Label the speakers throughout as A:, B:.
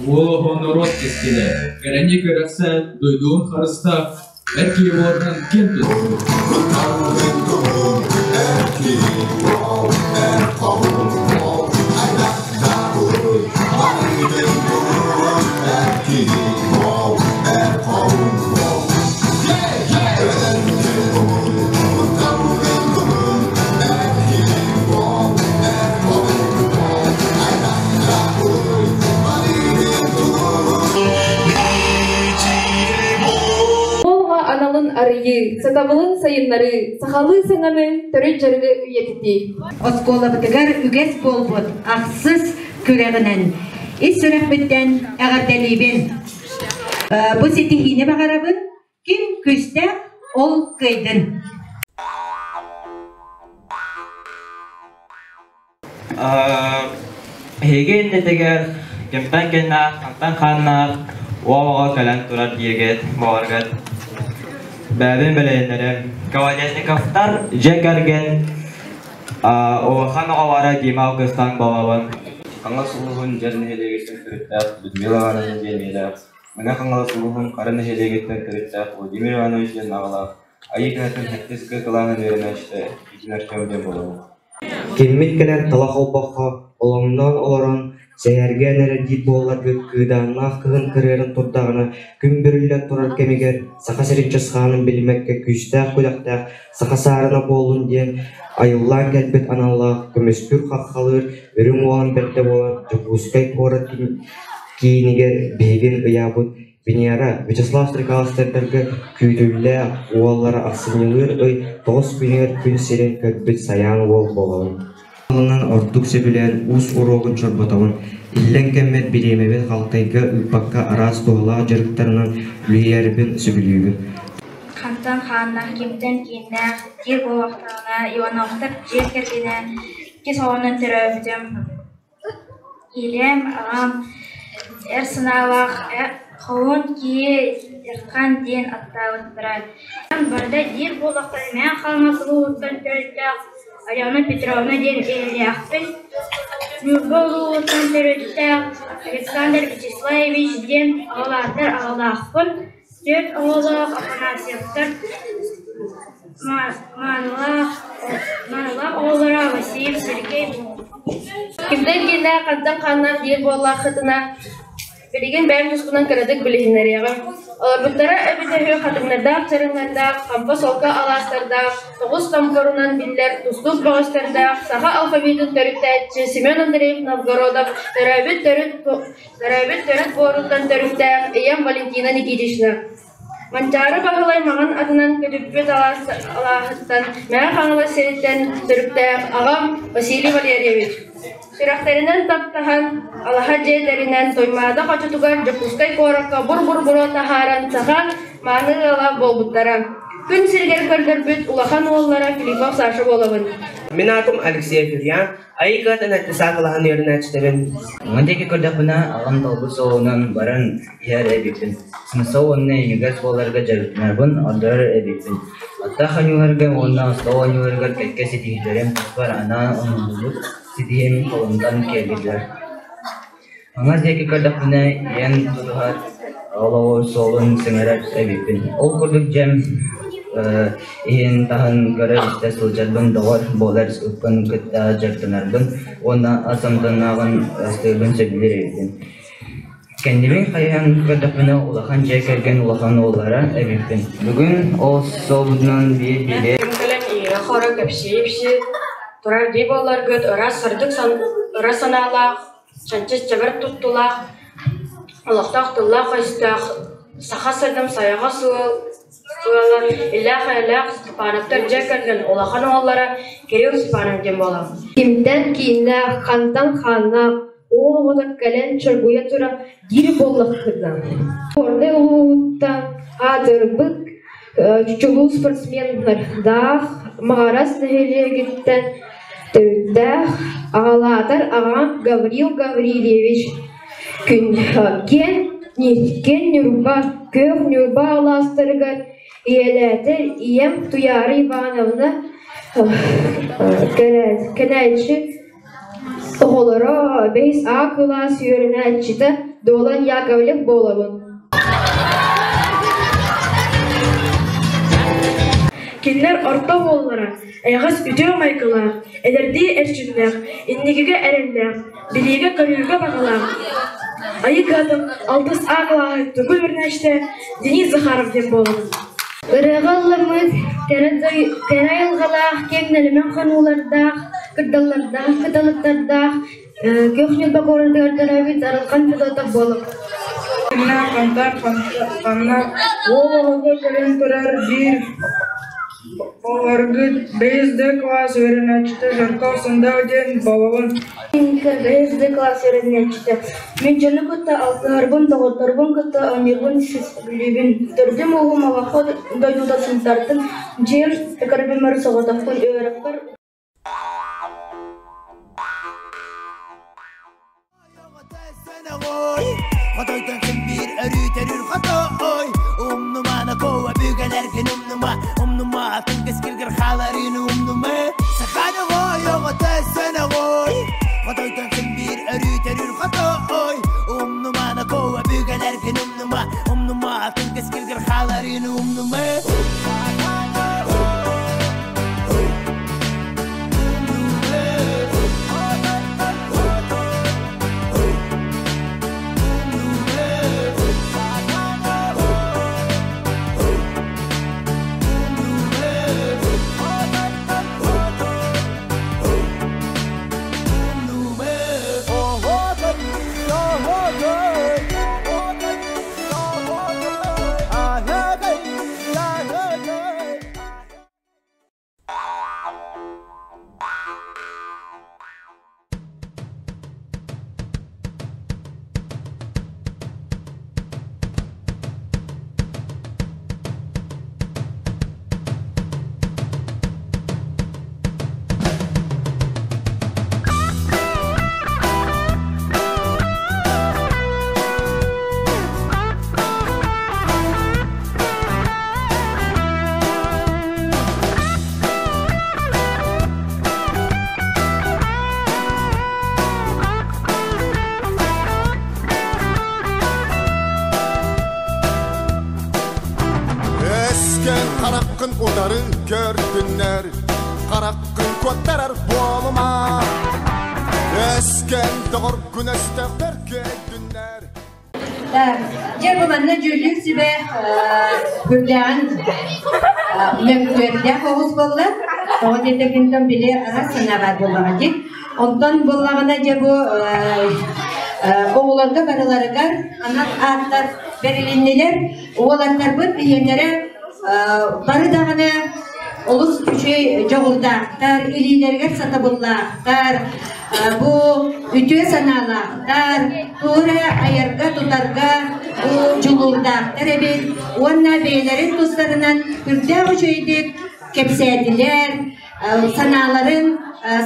A: Уол оҕо норуот кэскилэ, кэрэни кэрэхсээн, дойдугун харыстаа, эр киһи буоларынан киэн туттун.
B: Оҕо аналын арыйыы, сатабылын сайыннарыы, сахалыы саҥаны, төрүт дьарыгы үйэтитии.
C: Оскуолабытыгар үгэс буолбут ахсыс күрэҕинэн ис сүрэхпиттэн эҕэрдэлиибин. Бу ситиһиини баҕарабын. Ким күүстээх, ол кыайдын.
D: Эһиги иннитигэр кимтэн кэннээх, хантан хааннаах уол оҕо кэлэн турар диэгэт буоларгыт. Бэйэбин бэлиэннэрим. Колодезниковтар дьиэ кэргэн улахан оҕолоро Дима Алгыстан буолабын.
E: Хаҥалас улууһун Дьэр нэһилиэгиттэн төрүттээх Людмила Ивановна диэн ийэлээх, Мэҥэ Хаҥалас улууһун Хара нэһилиэгиттэн төрүттээх Владимир Иванович диэн аҕалаах, Айыы кыһатын сэттис кы кылааһын үөрэнээччитэ Итин Артем диэн буолабын.
F: Киммит кэлэн талах олбоххо олоҥноон олорон сэһэргээн эрэ диир буолларгыт кыыдааннаах кыһын кырыаран турдаҕына күн бүрүллэн турар кэмигэр Саха сирин чысхаанын билиммэккэ күүстээх күдэхтээх саха саарына буоллун диэн айыллаан кэлбит аналлаах көмүскүүр хаххалыыр үрүҥ уолан бэрдэ буолан Дьокуускай куорат киинигэр биһигин ыйаабыт Венера, Вячеслав Стрекаловскайдарга күүтүүлээх уоллара ахсынньылыыр ый тоҕус күнүгэр күн сирин көрбүт Сайаан уол буолабын. Тылынан ордук сөбүлээн уус уруогун чорботобун, иллэҥ кэммэр бириэмэбин халтайга ыыппакка араас туһалаах дьарыктарынан үлүһүйэрбин сөбүлүүбүн.
G: Хантан хааннаах, кимтэн кииннээх диир буоллахтарына, Ивановтар дьиэ кэргэнэ иккис оҕонон төрөөбүтүм. Ийэм, аҕам эр санаалаах хоһуун киһи Эрхан диэн аттаабыттара. Барыта диир буоллахтарына, Мэҥэ Хаҥалас улууһуттан төрүттээх Алена Петровна диэн ийэлээхпин. Ньурба улууһуттан төрүттээх Александр Вячеславович диэн аҕалаахтар аҕалаахпын. Түөрт оҕолоох Афанасьевтар маанылаах маанылаах оҕолоро Василий, Сергей
B: Кимтэн кииннээх, хантан хааннаах диир буоллаххытына, билигин бэйэм тускунан кыратык билиһиннэриэҕим. Олорбуттара эбитэ үһү хатыҥнардаах чарыҥнардаах, хампа солко алаастардаах, тоҕус томпорунан биллэр тустуук бөҕөстөрдөөх, саха алфавитын төрүттээччи Семен Андреев Новгородов төрөөбүт төрүт Төрөөбүт төрүт буоруттан төрүттээх ийэм Валентина Никитична Манчаары Баһылай маҥан атынан көтүппүт алааһыттан Мэҥэ Хаҥалас сириттэн төрүттээх аҕам Василий Валерьевич сүрэхтэринэн таптаһан алаһа дьиэлэринэн Туймаада хочотугар Дьокуускай куоракка бур-бур буруо таһааран саха мааны ыала буолбуттара. Күн сиригэр көрдөрбүт улахан уоллара Филиппов Саша буолабын.
H: Мин аатым Алексей Фюрьян, Айыкатын саакылаһан үөрэнээччитэбин.
I: Ону диэки көрдөхпүнэ, аҕам талбыт суолунан баран иһэр эбиппин. Сымса уонна иҥигэс буоларга дьарыктанарбын ордорор эбиппин. Аттаах оонньууларга уонна остуол оонньууларыгар кэккэ ситиһиилэрим туспар анаан оҥоһуллубут ситиһиим холонутан киэргэтилэр. Хаҥас диэки көрдөхпүнэ, ийэм тутуһар олоҕу суолун сэҥээрэр эбиппин. Ол курдук дьэм иһин-таһын көрө-истэ сылдьарбын, доҕор буолар ыппын кытта дьарыктанарбын уонна ас амтаннааҕын астыырбын сөбүлүүр эбиппин. Кэннибин хайыһан көрдөхпүнэ, улахан дьиэ кэргэн улахан уоллара эбиппин. Бүгүн ол суолбутунан биир-биири
J: Кэлэн иирэ-хоро кэпсии-ипсии турар дии буолларгыт ыраас сырдык ыра санаалаах чэнчис чэбэр туттулаах, олохтоох тыллаах-өстөөх саха сырдым сайаҕас ыал ыала иллээх-эйэлээх Степановтар дьиэ кэргэн улахан уоллара Кирилл Степанов диэн буолар.
B: Кимтэн кииннээх, хантан хааннаах, уол оҕото кэлэн чоргуйа турар диир буоллаххытына, Горнай улууһуттан аатырбыт чулуу спортсменнардаах Маҕарас нэһилиэгиттэн төрүттээх аҕалаатар аҕам Гаврил Гаврильевич киэн киэн Ньурба, Күөх Ньурба алаастарыгар ийэлээтэр ийэм Туйаара Ивановна кэнээччи оҕолоро бэһис А кылаас үөрэнээччитэ Дуолан Яковлев буолабын.
K: Кинилэр орто уоллара, эйэҕэс үтүө майгылаах, эдэрдии эрчимнээх, инникигэ эрэллээх, билиигэ-көрүүгэ баҕалаах Айыы кыһатын алтыс А кылааһын тугу үөрэнээччитэ Денис Захаров диэн буолабын.
B: Ырыаҕа ылламмыт кэрэ айылҕалаах, киэҥ нэлэмэн хонуулардаах, кырдаллардаах, кыталыктардаах Күөх Ньурба куоратыгар төрөөбүт Арылхан Федотов буолар.
L: Ханна, хантан, ханна уол оҕото кэлэн турар биир Баларгыт бэһис Д класс үөрэнээччитэ Жарков Сандал диэн буолабын.
M: Бэһис Д класс үөрэнээччитэ. Мин дьону кытта алтыһарбын, доҕотторбун кытта оонньуурбун сөбүлүүбүн. Төрдүм ууһум Олоҥхо дойдута Сунтаартан, дьиэм көрбүмэр соҕотохпун үөрэхпэр
N: Хотойтон ким биир өрүүтөрүр хотой Умнумана коа бүгэлэргин умнума Умнума атын кэскилгэр хааларын умнума Саханы гой оҕото сөнөҕой Хотойтон ким биир өрүүтөрүр хотой Умнумана коа бүгэлэргин умнума Умнума атын кэскилгэр хааларын умнума
O: Эскен хараккын утары көрдүннер, хараккын куоттарар буолума. Эскен доҕоргун өстөхтөр көйдүннер.
C: Так, дьэ бу манна дьүүллүүр сүбэ күрдээҕин мөккүөрдээх оҕус буолла. Тоҕо диэтэкинтэн били араас санаа баар буоллаҕа дии. Онтон буоллаҕына дьэ бу оҕолорго барыларыгар анал ааттар бэрилиннилэр. Уолаттарбыт биһиэннэрэ бары даҕаны олус үчүгэй дьоҕурдаахтар, илиилэригэр сатабыллаахтар, бу үтүө санаалаахтар, тугу эрэ айарга-тутарга бу дьулуурдаахтар эбит уонна бэйэлэрин тустарынан үрдээх үчүгэйдик кэпсээтилэр, санааларын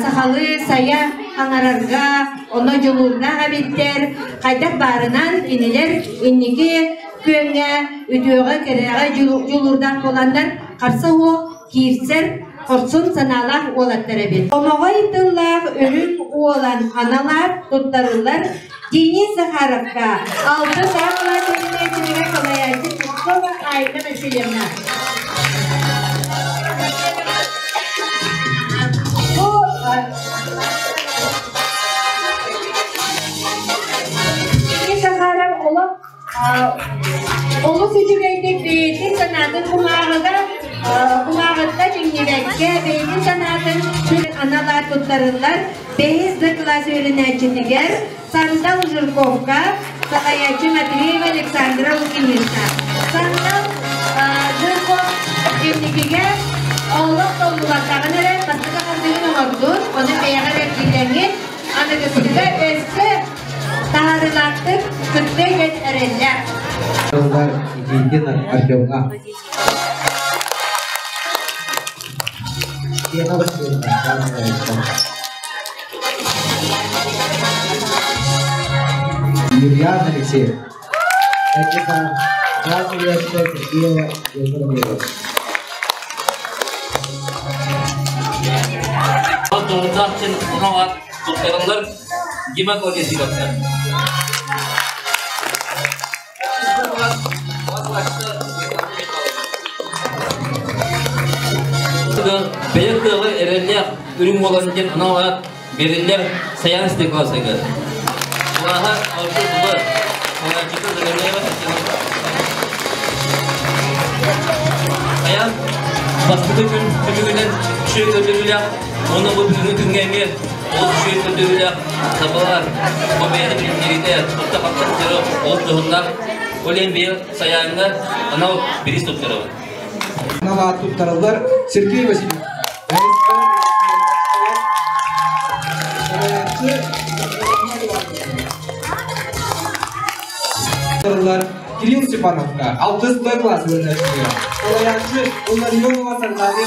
C: сахалыы сайа хаҥарарга онно дьулуурдаах эбиттэр. Хайдах баарынан кинилэр инники күөҥҥэ үтүөҕэ-кэрэҕэ дьулуурдаах буоланнар харса суох киирсэр хорсун санаалаах уолаттар эбит. Омоҕой тыллаах үрүҥ уолан аналаат туттарыллар Денис Захаровка алта саамалаах тэрилтэтигэр салайааччы Пескова Айна Васильевна. Бу Денис Захаров олох олус үчүгэйдик бэйэтин санаатын кумааҕыга кумааҕытта чиҥнибэккэ бэйэтин санаатын аналаат туттарыллар бэһис Д кылаас үөрэнээччитигэр Сандал Жирковка, салайааччы Матвеева Александра Лукинична. Сандал Жирков инникигэ олох толлубаттаҕын эрэ бастакы хардыгын оҥордун, ону бэйэҕэр эргиллэҥҥин аныгысыга өссө таһаарыылаахтык кытта иһэн эрэллээх.
A: Никитина Артемҥа. Лена Васильевна, Юлиан Алексеев. Это главный Сергея Егоровна.
P: Туттарылар Дима Колесиковтар.
A: класс класс
P: Бэйэ кыаҕы эрэллээх үрүҥ уолан диэн анал аат бериллэр Саян классыгар. Кылааһа алты була салайааччыта Загоряева Татьяна. Саян бастакы күн түмүгүнэн үчүгэй көрдөрүүлээх уонна бу бүгүҥҥү күҥҥэ эмиэ олус үчүгэй көрдөрүүлээх сабалар бу бэйэтин билиннэриитэ тутта-хапта сылдьара олус дьоһуннаах. Ол иһин быйыл Саяҥҥа анал бириис туттарабын.
Q: Анал аат туттараллар Сергей Васильевич. Кирилл Степановка, алтыс Б класс үөрэнээччитигэр. Салайааччы Илларионова Сардаана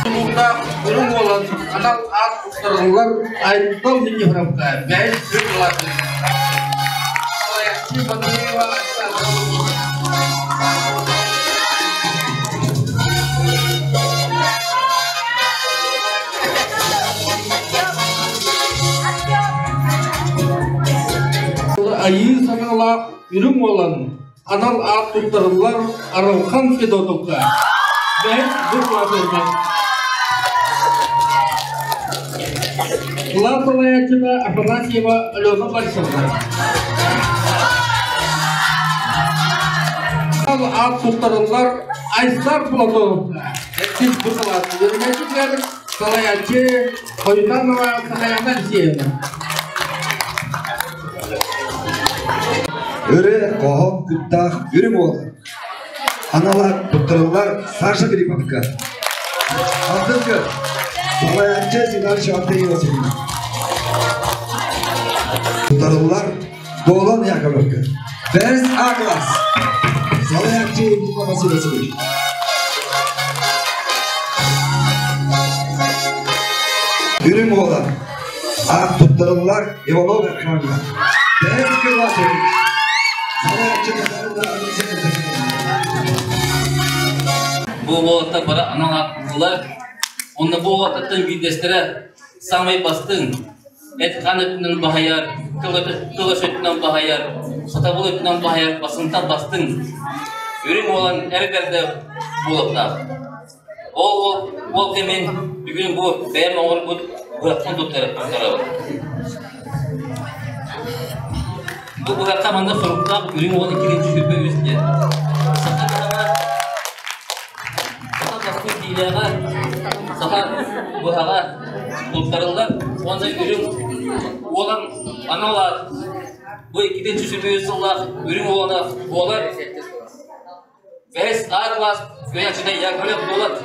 R: Тулуурдаах үрүҥ уолан анал аат туттарыллар Айтал Никифоровка бэһис Б класс Салайааччы Батареева Айыы санаалаах үрүҥ уолан анал аат туттарыллар Арылхан Федотовка бэһис бу кылаатыгар Кылаас салайааччыта Афанасьева Алена Борисовна. Аат туттарыллар Айсар Платоновка Эттис бу кылаас үөрэнээччитигэр салайааччы Хойутанова Сахаяна Алексеевна.
S: Өрө хоһоон куттаах үрүҥ уол. Аналаах туттарыллар Саша Филипповка. Алтынкы салайааччы Зинович Андрей Васильевич. Туттарыллар Болон Яковлевка. Бэс А класс. Салайааччы Егор Васильевич. Үрүҥ уола. Аат туттарыллар Иванов Эрханга. Бэс класс. Салайааччы
P: Бу уолаттар бары анал ааттыылар. Онно бу уолаттартан биирдэстэрэ самай бастыҥ, эт-хаан өттүнэн баһыйар, тыл өттүнэн баһыйар, сатабыл өттүнэн баһыйар басынтан бастыҥ, үрүҥ уолан эр бэрдэ буолуохтаах. Ол ол кэмин бүгүн бу бэйэм оҥорбут быһахпын туттарабын. Бу быһахха манна суруктаах үрүҥ уол иккитинчи 23 диэн. Саха быһаҕа саха бастыҥ киилээҕэ саха быһаҕа туттарыллар уонна үрүҥ уолан анал аат бу иккитинчи 23 сыллаах үрүҥ уолана буолар Бэһис А класс үөрэнээччитэ Яковлев Дулат.